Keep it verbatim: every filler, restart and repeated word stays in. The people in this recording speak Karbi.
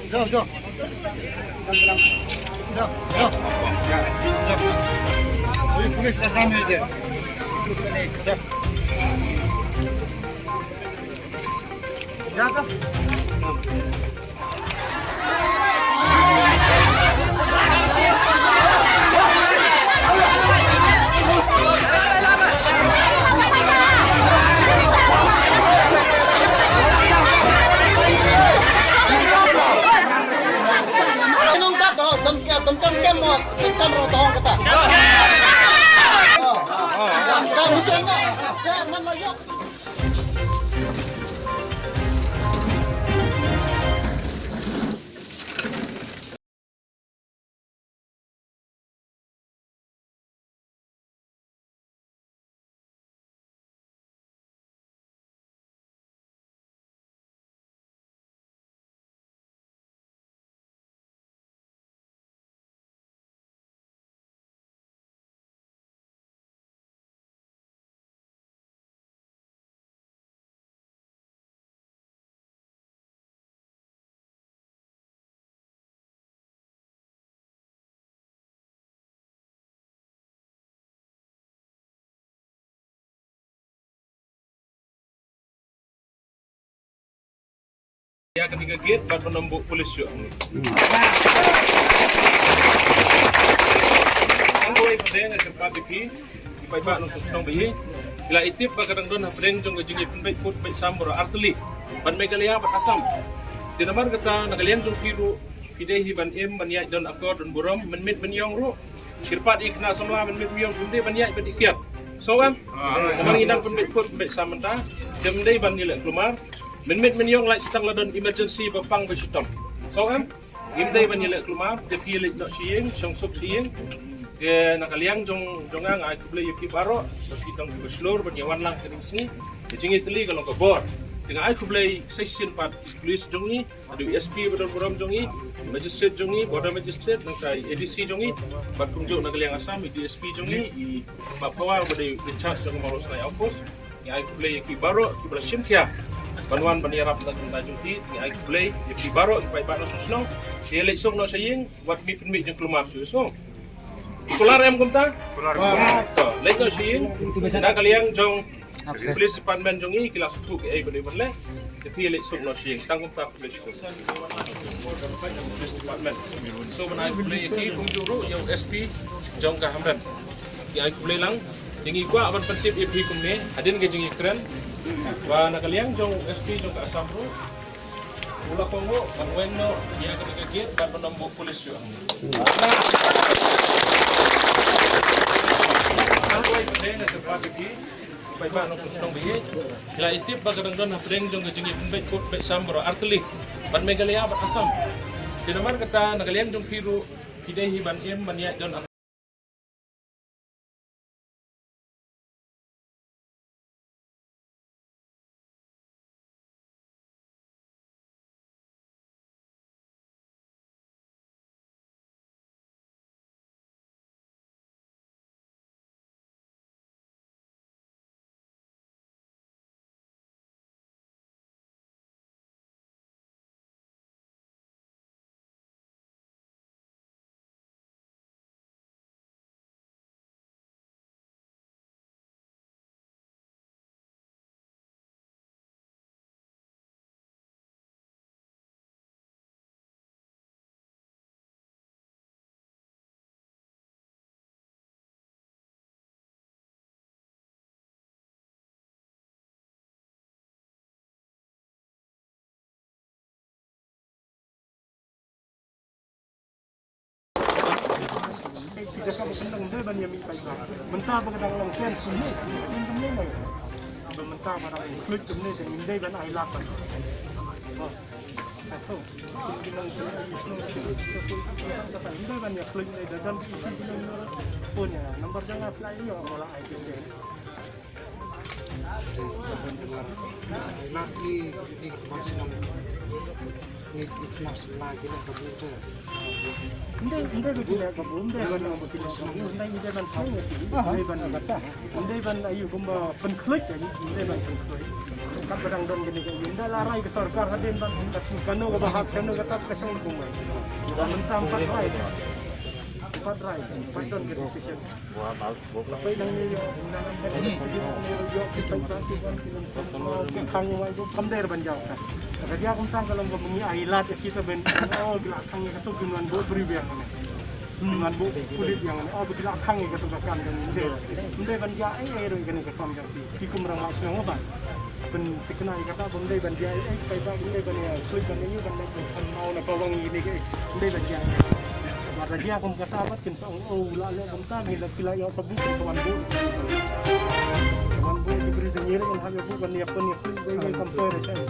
Jom, jom. Jom, jom. Jom. Police, police ka kam hai je. Jom. Jom. Nung ta to, don ke, don kam kem mo, don kam ro tong kata. Don kam kem mo, man la yok. Ya, kani ke gate, bat panombuk police yo. Ang koi padeng ke pat diki, ipai ba nong susnong bi. Ila itip ba kadang don hapdeng jong kajingi penbek put bek sam boro arteli. Ban Meghalaya, bat Assam. Tinamar kata Nagaland jong piru, pide hi ban im, ban ya don akor don burom, menmit menyong ru. Kirpat ik na samla menmit menyong kunde ban ya ban ikiat. So kan? Samang inang penbek put bek sam menta, dem dei ban nilek klumar. Menmit menyong lai setang ladon emergency bapang besitom. So kan? Im dei ban nilek klumar, te pi lek no siyeng, songsuk siyeng. Ke nangkaliang jong, jong ang ai khublei yuki baro, bagi tong ke selur, ban yawan lang kering sini. Kajingi teli kalong ke bor. Tengah ai khublei saisin pat police jong i, adu S P bador burom jong i, magistrate jong i, border magistrate, nangkai A D C jong i, bat kumjo nangkaliang Assam, i D S P jong i, i Maphawa, bade in charge jong Mawlong Sanai Outpost. Ngai khublei ki baro, ki bala shim kia. Ban wan ban yarap na jung ta jung ti, ngai khublei ki baro, ki pai ba na susnong. Si lek sung no saying, wat mi pin mi jung klumar su so. Kular em kumta? Kular. To, lek no saying, nangkaliang jong, police department jong i, kilas tu ke ai bade bade. Tapi lek sung no saying, tanggung ta police. Police Department. So, ban ai khublei ki kumjuru, ya S P jong ka Hamren. Ki ai khublei lang, jingkwa aban pantip ya phi kumne, adin ke jingkren. Ba nangkaliang jong S P jong ka Assam ru. Ula kongo, ban weng no, ya ka ka gate, ban panombuk police yo. Ang koi khublei na sepa ki, Pai ba nong susnong bi. Ila itip ba kadang don hapdeng jong kajingi pun bek put bek sam boro arteli. Ban Meghalaya, ban Assam. Tinamar kata nangkaliang jong piru, pide hi ban im, ban ya don Ka ba kendang dei ban yami pai ba. Mynta ba kedang long ken sum ne. Kin sum ne mai. Ba mynta ba dang klik sum ne sing dei ban ai lak ban. Oh. Satu. Kin kendang dei ban ya klik ne dan di isi punya. Number jang apply yo mola ai kese. Naki di mas nam ni mas lagi lah kabuta. Inde, inde ko tidak kabu, inde ban mo tidak kabu, inde, inde ban sang ya, inde ban kata, inde ban ayu kumba penklik ya, inde ban penklik. Kat padang dong gini kan, inde larai ke sorkar hadin ban kano ke bahak kano ke tap kesong kumba. Kita mentang empat rai, empat rai, empat don ke decision. Apa yang ini? Kang wa itu pamder ban jauh kan. Kerja kum tang kalau mau mengi ailat ya kita ben. Oh, bila kang itu tujuan bu beri biang. Tujuan bu kulit yang. Oh, bila kang itu kan dan inde. Inde ban jauh eh eh kan ke pam jauh. Di kum rang mas nang apa? Pen tikna kata bom dei ban dia eh pai ba bom dei ban ya sulit ban ini ban dei kan mau na pawang ini ke bom dei ban dia. Ba dia kum kata amat kin sang oh la le bom ta ni la kila ya sabu ke kawan bu. Kawan bu di beri dengar kan hal bu ban ya pun ya sulit ban ya compare saya.